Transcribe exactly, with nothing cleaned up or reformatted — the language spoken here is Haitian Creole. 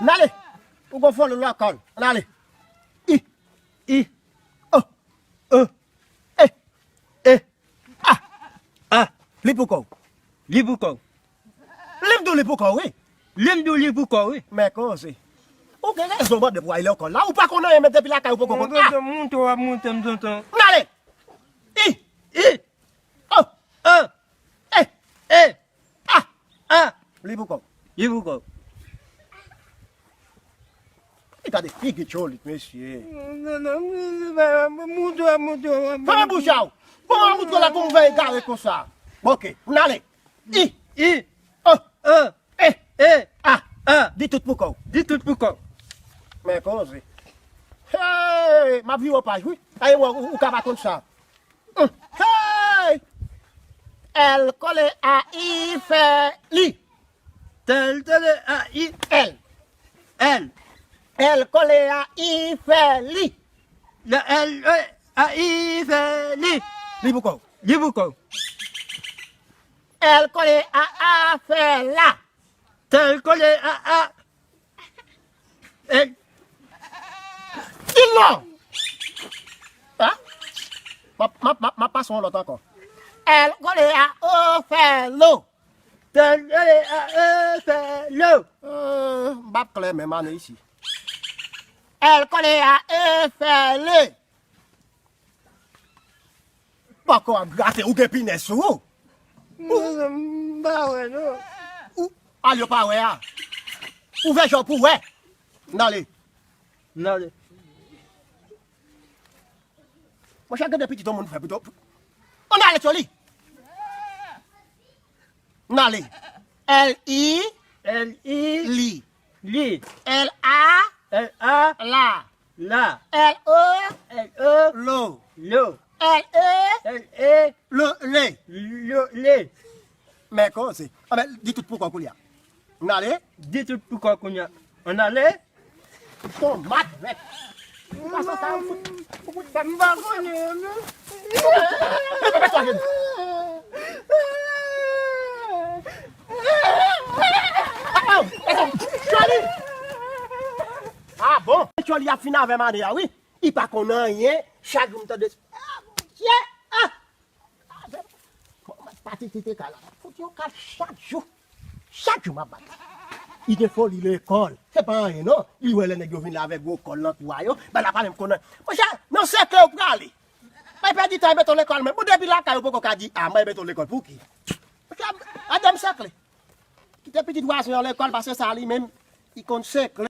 N ale. Ou gon fon lòkòl. N ale. I. I. O. E. E. E. A. A. Li pou kò w. Li pou kò w. Li m di w li pou kò w, wi. Li m di w li pou kò w, wi. Men koze. Ou gen rezon mande pou w al lekòl la. Ou pa konn anyen, men depi lakay ou poko konn. Monte, monte, w ap monte m tonton. N ale. I. I. O. O. E. E. A. A. Li pou kò w. Li pou kò w. E gade figi Tcholit, mesye. Non, non, non, non, non, non, non, non, non, non. Fèmen bouch a w. Bon, an moutre la pou m veye gare konsa. Bon, oke, n ale. I. I. O. O. E. E. A. A. Di tout pou kò w. Di tout pou kò w. Men koze. Hey, m ap vire w paj, wi. Aye, ou, ou ka pa konn sa. Hum. Hey! L kole A I fè li. L kole A I. L. L. L kole A I fè li. L, L, A I fè li. Li pou kò w. Li pou kò w. L kole A, A fè la. L kole A, A. L. Di l non. Hein? M ap, m ap, m ap, m ap pase yon lòt ankò. L kole A, O fè lo. L kole A, O fè lo. Euh, m p ap klè menm ane isi. L kole A, E fè le. Poko ap grate, ou gen pinèz sou ou. M pa wè, non. Ou, al yo pa wè a. Ouvè je w pou w wè. N ale. N ale. Monchè, gade pitit yon moun fè pito. Ann ale, Tcholi. N ale. L I. L I. Li. Li. L A. L A. La. La. L O. L O. Lo. Lo. L E. L E. Lo, le. Lo, le. Men koze. Anben, di tout pou kò w kounye a. N ale. Di tout pou kò w kounye a. Ann ale. Tonmat vèt. Ou pa santi sa, ou fout, ou fout fè m pa konnen, non. Mete pèt sou ajenou. Ah, oh, Tcholi! Ah bon? Tcholi ap fin avè m ane a, wi. Li pa konn anyen. Chak jou m tande. Ah, Bondye! Ah! Bon, m ap pati kite kay la. Fout yon kat chak jou. Chak jou m ap bat. Li gen foli lekòl. Se pa anyen non. Li wè lè nèg yo vin la avèk gwo kòl nan kou a yo. Bagay la pa menm konn anyen. Monchè, nan sekle ou prale. Bay pèdi tan, mete w lekòl menm. Bon, depi lakay ou poko ka di, ah, m bay mete w lekòl pou ki? Monchè, adan m sekle. Kite pitit vwazen an lekòl, paske sa li menm, li konn sekle.